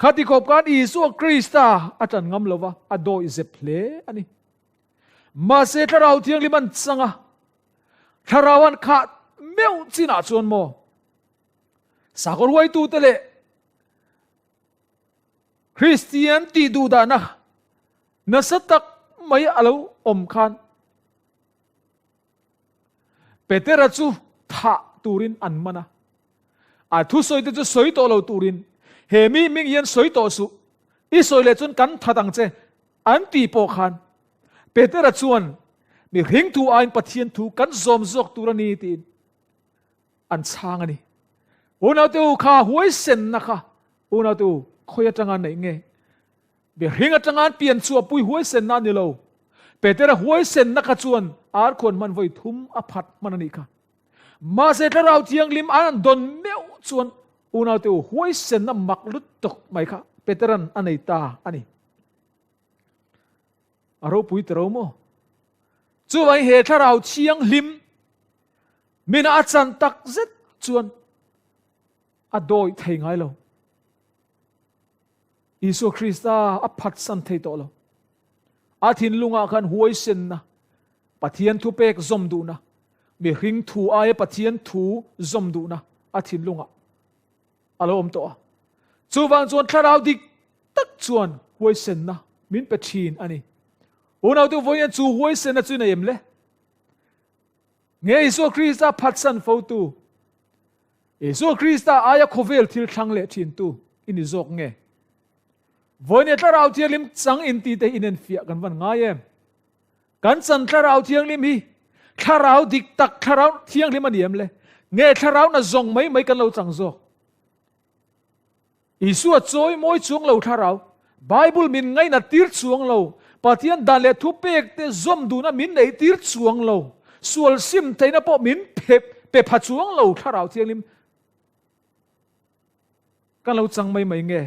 Khati khawp khan Isua Krista a tan ngam lo va, a dawih zep hle a ni. Mahse Thlarau Thianghlim an chang a, Thlarau an khah meuh chinah chuan maw sakhaw ruaitute leh Kristian tih duhdahna nasa tak mai a lo awm khan Petera chu thah turin an man a. A thusawite chu sawi tawh lo turin, He mi hming hian sawi tawh suh, i sawi leh chuan kan that ang che, an tih pawh khan Petera chuan mihring thu aiin Pathian thu kan zawm zawk tur a ni tiin an chhang a ni. Unaute u kha huaisenna kha unaute u khawi atanga neih nge? Mihring atanga an pian chhuahpui huaisenna a ni lo. Petera huaisenna kha chuan arkhuan hman vawi thum a phat hman a nih kha. Mahse Thlarau Thianghlim an an dawn meuh chuan unaute u huaisenna mak lutuk mai kha Petera'n a nei ta a ni. A ropui ta ro maw? Chuvangin he Thlarau Thianghlim mina a chan tak zet chuan a dawi thei ngai lo. Isua Krista a phatsan thei tawh lo. A thinlungah khan huaisenna, Pathian thupek zawm duhna, mihring thu aia Pathian thu zawm duhna a thinlungah a lo awm tawh a. Chuvang chuan thlarau dik tak chuan huaisenna min pe thin a ni. Unaute vawiin chu huaisenna chu nei em le? Nge Isua Krista phatsan fotu, Isua Krista aia khawvel thil thlang leh thintu i ni zawk nge? Vawiin Thlarau Thianghlim chang inti te hi inenfiah kan van ngai em? Kan chan Thlarau Thianghlim hi Thlarau dik tak Thlarau Thianghlim a ni em le? Nge Thlarau na zawng mai mai kan lo chang zawk? Isua chawi mawi chuang lo Thlarau, Bible min ngainat tir chuang lo, Pathian dan leh thupek te zawm duna min neih tir chuang lo, sual sim theihna pawh min pe pe pha chuang lo Thlarau Thianghlim kan lo chang mai mai nge?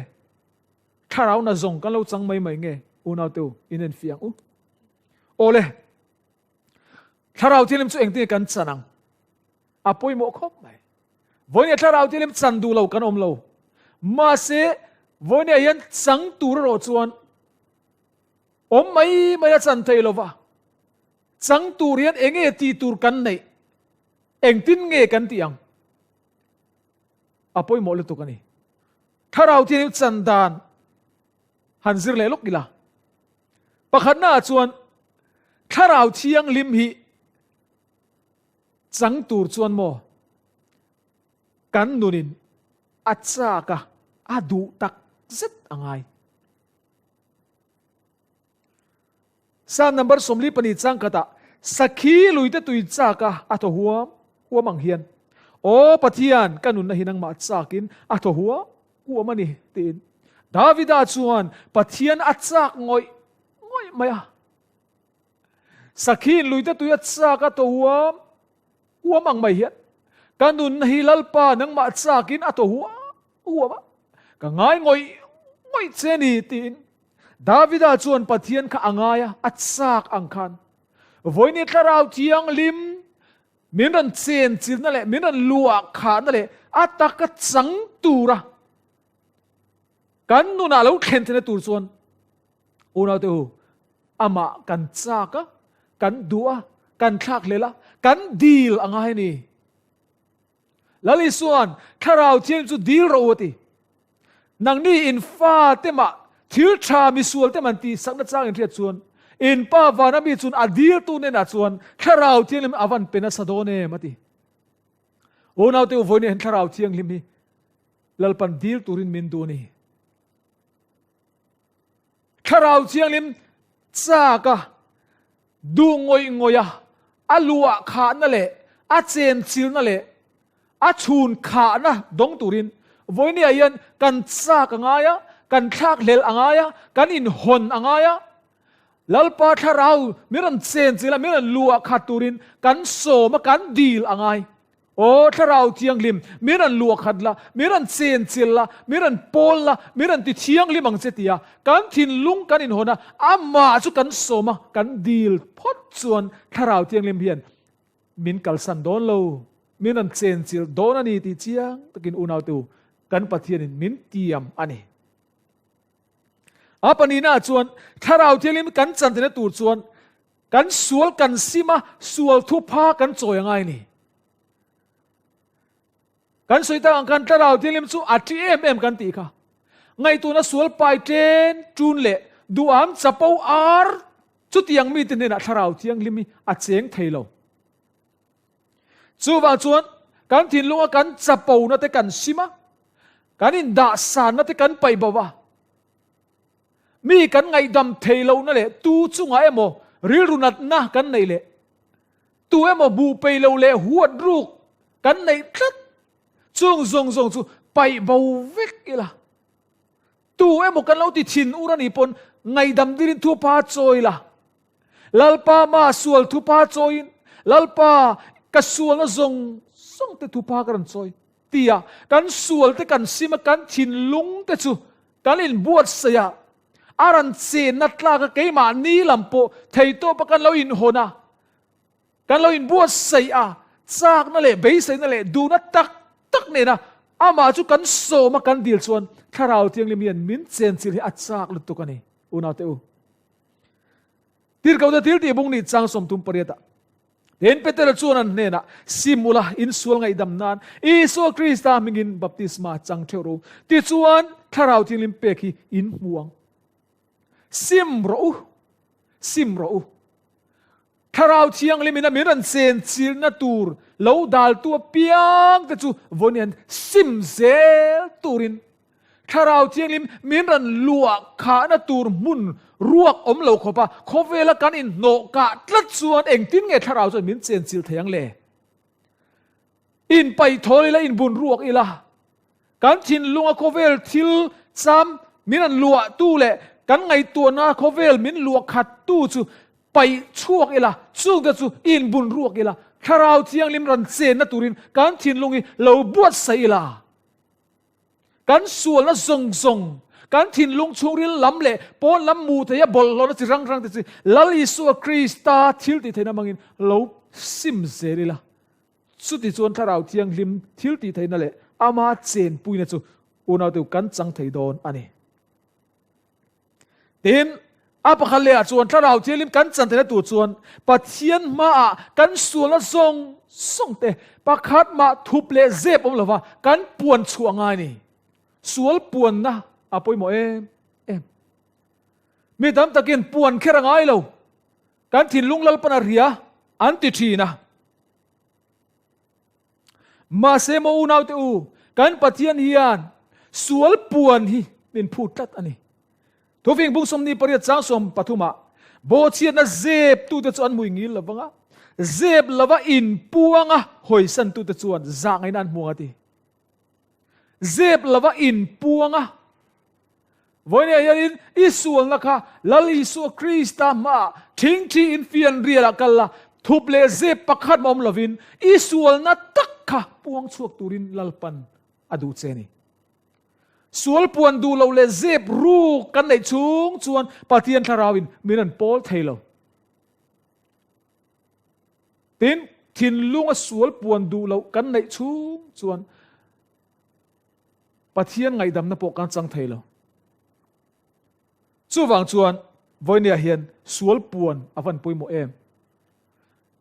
Thlarau na zawng kan lo chang mai mai nge? Unau te u, in en fiah ang u. Awle, Thlarau Thianghlim chu engtin nge kan chan ang? A pawimawh khawp mai. Vawinia thlarau thianghlim chan duh lo kan awm lo. Mahse, vawinia hian chang tur erawh chuan awm mai mai a chan thei lo va. Chang tur hian eng nge tih tur kan neih? Engtin nge kan tih ang? A pawimawh lutuk a ni. Thlarau thianghlim chan dan han zir leh lawk ila. Pakhatna ah chuan thlarau thianghlim hi Chang tur chuan maw kan nunin a chak a, a duh tak zet a ngai. Psalm number 42 chang khatah Sakhi luite tui chak a a thaw huam huam ang hian Aw Pathian ka nunna hi nangmah chakin a thaw huam huam a ni tiin Davida chuan Pathian a chak ngawih ngawih mai a. Sakhi in luite tui a chak a to huam huam ang mai hian ka nun hi Lalpa nangmah chakin a to huam huam a, ka ngai ngawih ngawih che ni tiin Davida chuan Pathian kha a ngai a, a chak ang khan vawiini Thlarau Thianghlim min rawn chen chilna leh min rawn luah khahna leh a taka chang tura kan nunah lo thlen theihna tur chuan Unaute u, amah kan chak a, kan duh a, kan thlak hlel a, kan dil a ngai a ni. Lal Isua'n Thlarau Thianghlim chu dil rawh u a ti. Nangni in fa te mah thil tha misual te man tih sakna chang in hriat chuan in Pa vana mi chun a diltu hnenah chuan Thlarau Thianghlim a van pe nasa dawn em a ti. Unaute u, vawiin hian Thlarau Thianghlim hi Lalpan dil turin min duh a ni. Thlarau Thianghlim chak a, duh ngawih ngawih a, a luah khahna leh a chenchilna leh a chhun khahna dawng turin vawinia hian kan chak a ngai a, kan thlakhlel a ngai a, kan inhawn a ngai a. Lalpa Thlarau min rawn chenchilh a, min rawn luah khat turin kan sawm a, kan dil a ngai. Aw Thlarau Thianghlim, min rawn luah khat la, min rawn chen chilh la, min rawn pawl la, min rawn ti thianghlim ang che tia kan thinlung kan inhawn a, amah chu kan sawm a, kan dil phawt chuan Thlarau Thianghlim hian min kalsan dawn lo, min rawn chen chilh dawn a ni tih chiang takin unaute u, kan Pathianin min tiam a ni. A pahnihnaah chuan Thlarau Thianghlim kan chantina tur chuan Kan sual kan sim a, sual thupha kan chawi a ngai a ni. Kan sawi tak ang khan Thlarau Thianghlim chu a ṭi em em kan tih kha. Ngaihtuahna sual pai ṭen ṭun leh duham chapo ar Chutiang mite hnenah Thlarau Thianghlim hi a cheng thei lo. Chuvang chuan kan thinlunga kan chapona te kan sim a, kan indahsanna te kan paih bo a, mi kan ngaihdam thei lohna leh tu chungah emaw rilru natna kan neih leh tu emaw hmuh peih lo leh huat ruk kan neih tlat chung zawng zawng chu paih bo vek ila. Tu emaw kan lo ti thin ur a nih pawn ngaihdam dilin thupa chawi la. Lalpa ma sual thupa chawiin Lalpa ka sualna zawng zawng te thupa ka rawn chawi tia kan sual te kan sim a kan thinlung te chu kan inbuatsaih a a rawn chenna tlak a keimahni lam pawh theitawpa kan lo inhawn a Kan lo inbuatsaih a, chakna leh beiseina leh duhna tak tak nena amah chu kan sawm a kan dil chuan Thlarau Thianghlim hian min chenchilh hi a chak lutuk a ni, unaute u. Tirhkohte thil tih bung nih chang 38 ah Tin Petera chuan an hnenah, Sim ula, insual ngaihdam nan Isua Krista hmingin baptisma chang theuh rawh u, tichuan Thlarau Thianghlim pek hi in hmu ang. Sim rawh u, sim rawh u. Thlarau Thianghlim in a min rawn chen chilna tur lo daltu apiang te chu vawiin hian sim zel turin Thlarau Thianghlim min rawn luah khahna tur hmun ruak awm lo khawpa khawvela kan inhnawh kah tlat chuan engtin nge Thlarau chuan min chen chil thei ang le? Inpaih thawl ila, inbun ruak ila, kan thinlunga khawvel thil cham min rawn luahtu leh kan ngaihtuahna khawvel min luah khattu chu paih chhuak ila, chungte chu inbun ruak ila, Thlarau Thianghlim rawn chenna turin kan thinlung hi lo buatsaih ila. Kan sualna zawng zawng, kan thinlung chhungril lam leh pawn lam mu theia bawlhhlawhna chi rang rang te chu Lal Isua Krista thiltihtheihna hmangin lo sim zel ila. Chuti chuan Thlarau Thianghlim thiltihtheihna leh ama chenpuina chu unaute kan chang thei dawn a ni. Tin, a pakhat lehah chuan Thlarau Thianghlim kan chan theihna tur chuan Pathian hmaah kan sualna zawng zawng te pakhat mah thup leh zep awm lova kan puan chhuah ngai a ni. Sual puanna a pawimawh em em. Mi tam takin puan kher a ngai lo. Kan thinlung Lalpan a ria an ti thin a. Mahse maw unaute u, kan Pathian hian sual puan hi min phut tlat a ni. Thufing bung 28 chang 13 ah, Bawhchhiatna zep tute chu an hmui ngil lo vang a, zep lova inpuanga hawisan tute chuan zahngaihna an hmu ang a ti. Zep lova inpuanga Vawinia hianin i sualna kha Lal Isua Krista hmaah thingthi in fianrialah kal la, thup leh zep pakhat mah awm lovin i sualna tak kha puang chhuak turin Lalpan a duh che a ni. Sual puan duh loh leh zep ruk kan neih chhung chuan Pathian Thlarauin min rawn pawl thei lo. Tin, thinlunga sual puan duh loh kan neih chhung chuan Pathian ngaihdamna pawh kan chang thei lo. Chuvang chuan vawinia hian sual puan a van pawimawh em?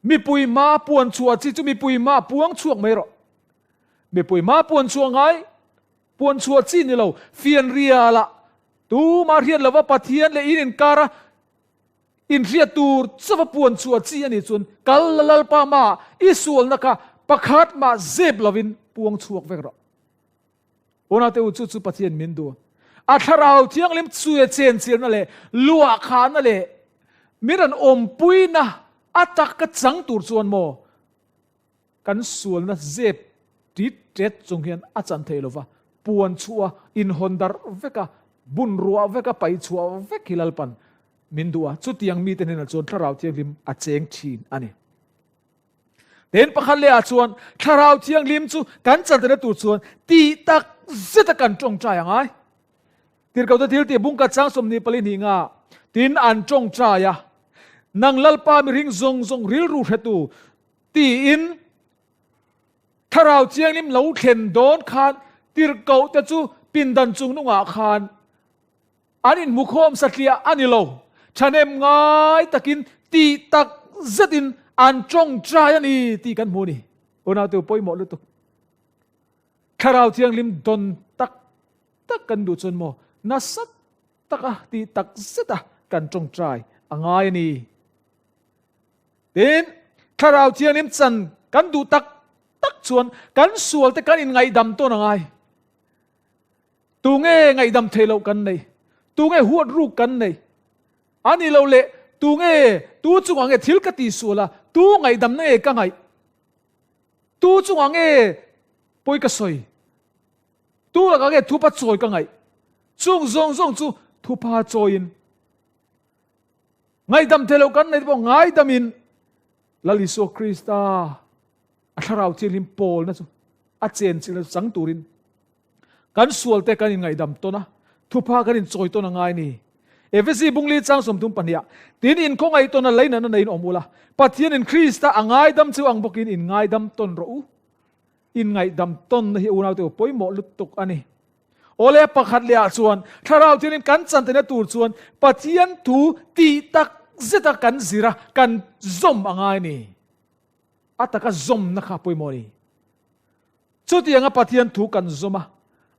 Mipui hma puan chhuah chi chu mipui hma puang chhuak mai rawh. Mipui hma puan chhuah ngai, puan chhuah chi ni lo, fianrialah tumah hriat lova Pathian leh in inkara inhriat tur chauha puan chhuah chi a nih chuan kal la Lalpa hmaah i sualna kha pakhat mah zep lovin puang chhuak vek rawh. Unau te u, chu chu Pathian min duh. A Thlarau Thianghlim chue chenchilna leh luahkhahna leh min rawn awmpuina a tak ka chang tur chuan maw kan sualna zep tit tet chung hian a chan thei lova, puan chhuah a, inhawn darh vek a, bun ruah vek a, paih chhuah vek hi Lalpan min duh a, chutiang mite hnenah chuan Thlarau Thianghlim a cheng thin a ni. Tin, pakhat lehah chuan Thlarau Thianghlim chu kan chaltena tur chuan tih tak zeta kan tawngtai a ngai. Tirhkohte thil tih bungka chang 24 hnih nga tin an tawngtai a, Nang Lalpa mihring zawng zawng rilru hretu tiin Thlarau Thianghlim lo thlen dawn khan tirhkohte chu pindan chung nungah khan An inhmukhawm satliah a ni lo. Thahnem ngai takin tih tak zetin an tawngtai a ni tih kan hmu a ni. Unaute pawimawh lutuk. Thlarau Thianghlim dawn tak tak kan duh chuan maw nasa taka tih tak zeta kan tawngtai a ngai a ni. Tin, Thlarau Thianghlim chan kan duh tak tak chuan kan sual te kan inngaihdam tawn a ngai. Tunge ngaihdam theih loh kan nei? Tunge huat ruk kan nei? A ni lo le, tunge tu chungah nge thil ka tihsual a, tu ngaihdamna nge ka ngaih? Tu chungah nge pawi ka sawi? Tu lakah nge thupa chawi ka ngaih? Chung zawng zawng chu thupa chawiin ngaihdam thei lo kan nei te pawh ngaidamin Lal Isua Krista a thlarau thianghlim pawlna chu a chenchilhna chu chang turin kan sualte kan inngaihdam tawn a, thupha kan inchawi tawn a ngai ni. Efesi bungli chang 32ah, Tin inkhawngaih tawn a leinatna neiin awm ula, Pathianin Krista a ngaidam chu ang bawkin inngaidam tawn rawh u. Inngaihdam tawnna hi unaute u pawimawh lutuk a ni. Awle pakhat leh ah chuan Thlarau Thianghlim kan chantina tur chuan Pathian thu tih tak zeta kan zir a, kan zawm a ngai ni. A taka zawmna kha pawimawh a ni. Chutianga Pathian thu kan zawm a,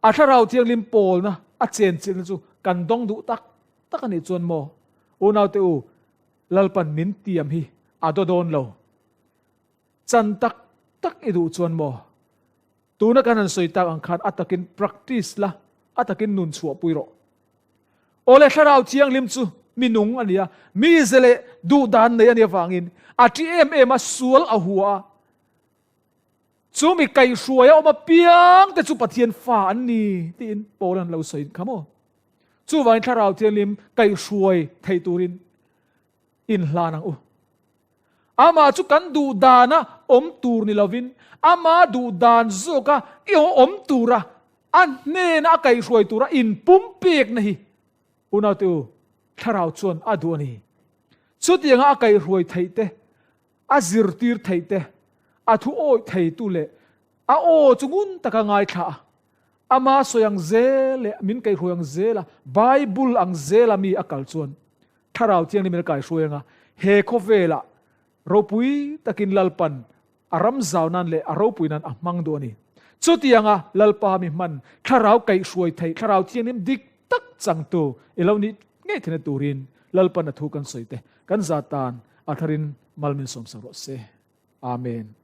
a Thlarau Thianghlim pawlna a chenchilhna chu kan dawng duh tak tak a nih chuan maw unaute u, Lalpan min tiam hi a daw dawn lo. Chan tak tak i duh chuan maw? Tuna kan han sawi tak ang khan a takin practice la, a takin nun chhuahpui rawh. Awle Thlarau Thianghlim chu mi nung a ni a, mi ze leh duh dan nei a nih avangin a ṭi em em a, sual a hua a. Chu mi kaihhruai a awm apiang te chu Pathian fa an ni tiin Paul an lo sawi kha maw? Chuvangin Thlarau Thianghlim kaihhruai thei turin inhlan ang u. Amah chu kan duh dana awm tur ni lovin, ama duh dan zawka i awm tura a hnena a kaihhruai tura inpumpekna hi unaute u Thlarau chuan a duh a ni. Chutianga a kaihhruai theih te, a zirtir theih te, a thu awih theitu leh a aw chu ngun taka ngaithla a, ama sawi ang zel leh min kaihhruai ang zela Bible ang zela mi a kal chuan Thlarau Thianghlim in a kaihruai anga he khawvelah ropui takin Lalpan a ram zau nan leh a ropui nan a hmang duh a ni. Chutianga Lalpa mi hman Thlarau kaihhruai theih Thlarau Thianghlim dik tak changtu i lo nih ngei theihna turin Lalpan a thu kan sawi te kan zat tan a tharin mal min sawmsak rawh se. Amen.